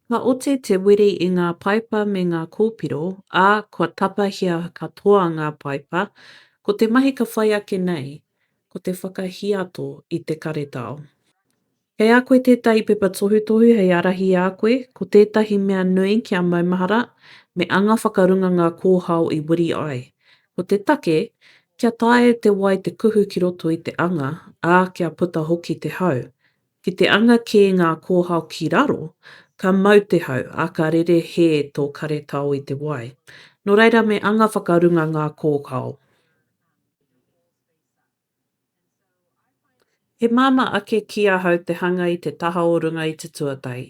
Ka oti te wiri i ngā paipa me ngā kōpiro, ā, kua tapahia katoa ngā paipa, ko te mahi ka whai ake nei, ko te whakahiato i te karetao. Kei a koe tētahi pepa tohutohu hei ārahi i a koe, ko tētahi mea nui kia maumahara, me anga whakarunga ngā kōhao i wiri ai. Ko te take, kia taea e te wai te kuhu ki roto i te anga, ā, kia puta hoki te hau. Ki te anga kē ngā kōhao ki raro, ka mau te hau, ā, ka rere hē tō karetao i te wai. Nō reira me anga whakarunga ngā kōhao. He māmā ake ki ahau te hanga i te taha o runga i te tuatahi.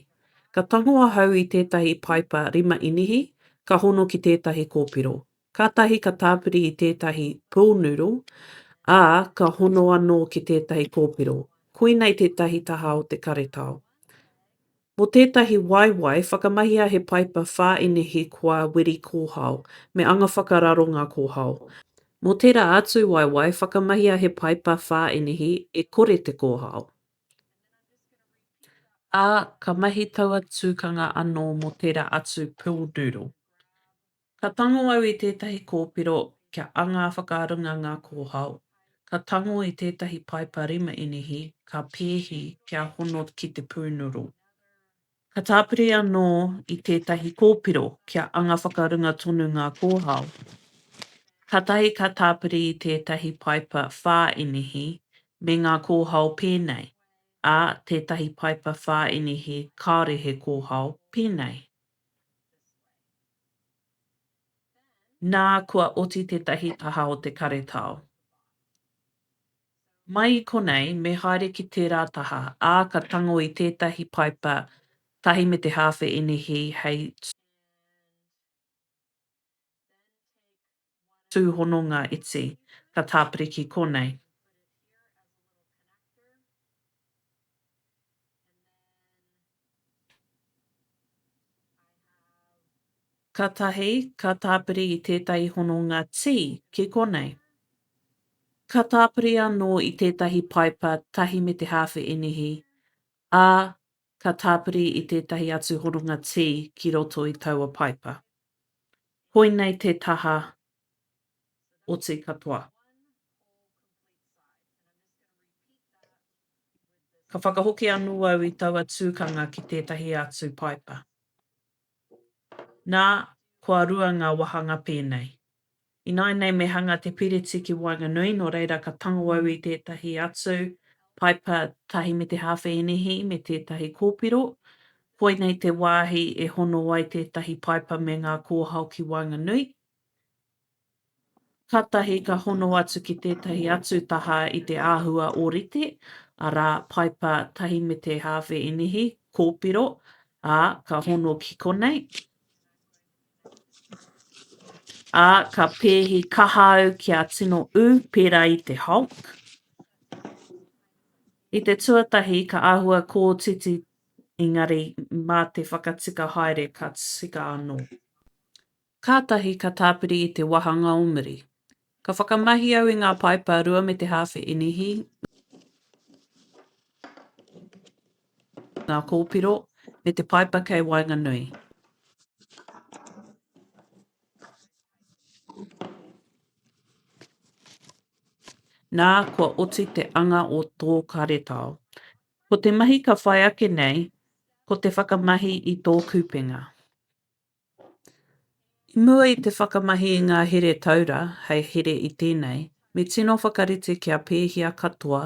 Ka tango ahau i tētahi paipa rima inihi, ka hono ki tētahi kōpiro. Kātahi ka tāpiri i tētahi pool noodle, ā, ka hono anō ki tētahi kōpiro. Koinei tētahi taha o te karetao. Mō tētahi waewae, whakamahia he paipa whāinihi kua wiri kōhao, me anga whakararo ngā kōhao. Mō tērā atu waewae, whakamahia he paipa whāinihi e kore te kōhao. Ā, ka mahi taua tūkanga anō mō tērā atu pool noodle. Ka tango au i tētahi kōpiro kia anga whakarunga ngā kōhao, ka tango i tētahi paipa rima inihi, ka pēhi kia hono ki te pūnoro. Ka tāpiri anō i tētahi kōpiro kia anga whakarunga tonu ngā kōhao. Kātahi ka tāpiri i tētahi paipa whā inihi me ngā kōhao pēnei, ā, tētahi paipa whā inihi kāore he kōhao pēnei. Nā, kua oti tētahi taha o te karetao. Mai i konei, me haere ki tērā taha, ā, ka tango i tētahi paipa 1.5 inihi hei tūhononga iti, ka tāpiri ki konei. Kātahi, ka tāpiri i tētahi hononga T ki konei. Ka tāpiri anō i tētahi paipa 1.5 inihi, ā, ka tāpiri i tētahi atu hononga T ki roto i taua paipa. Koinei te taha oti katoa. Ka whakahoki anō au i taua tūkanga ki tētahi atu paipa. Nā, kua rua ngā wāhanga pēnei. Ināianei me hanga te piriti ki waenganui, nō reira ka tango au i tētahi atu paipa 1.5 inihi me tētahi kōpiro. Koinei te wāhi e hono ai tētahi paipa me ngā kōhao ki waenganui. Kātahi ka hono atu ki tētahi atu taha i te āhua ōrite, arā, paipa 1.5 inihi, kōpiro, ā, ka hono ki konei. Ā, ka pēhi kaha au kia tino ū, pērā i te Hulk. I te tuatahi ka āhua kōtiti engari mā te whakatika haere ka tika anō. Kātahi ka tāpiri i te wāhanga o muri. Ka whakamahi au i ngā paipa 2.5 inihi, ngā kōpiro, me te paipa kei waenganui. Nā, kua oti te anga o tō karetao. Ko te mahi ka whai ake nei, ko te whakamahi i tō kupenga. I mua i te whakamahi i ngā here taura hei here i tēnei, me tino whakarite kia pēhia katoa,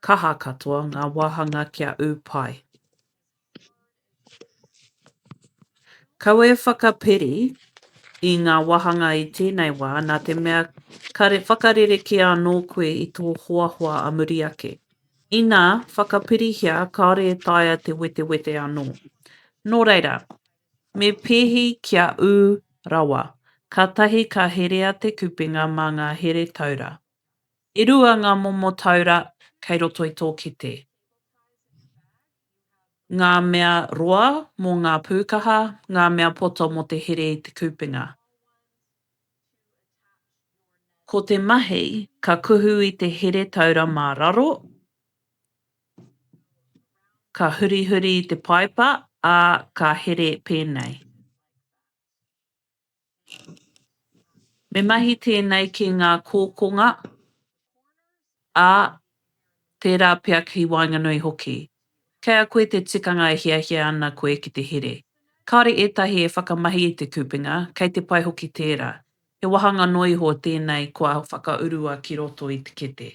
kaha katoa ngā wāhanga kia ū pai. Kaua e whakapiri i ngā wāhanga i tēnei wā nā te mea ka whakarerekē anō koe i tō hoahoa a muri ake. Inā whakapirihia kāore e taea te wetewete anō. Nō reira, Me pēhi kia ū rawa, kātahi ka herea te kupenga mā ngā here taura. E rua ngā momo taura kei roto i tō kete. Ngā mea roa mō ngā pūkaha, ngā mea poto mō te here i te kupenga. Ko te mahi, ka kuhu i te here taura mā raro, ka hurihuri i te paipa. Ā, ka here pēnei. Me mahi tēnei ki ngā kokonga, ā, tērā pea ki waenganui hoki. Kei a koe te tikanga e hiahia ana koe ki te here. Kāore ētahi e whakamahi i te kupenga, kei te pai hoki tērā. He wāhanga noa iho tēnei kua whakaurua ki roto i te kete.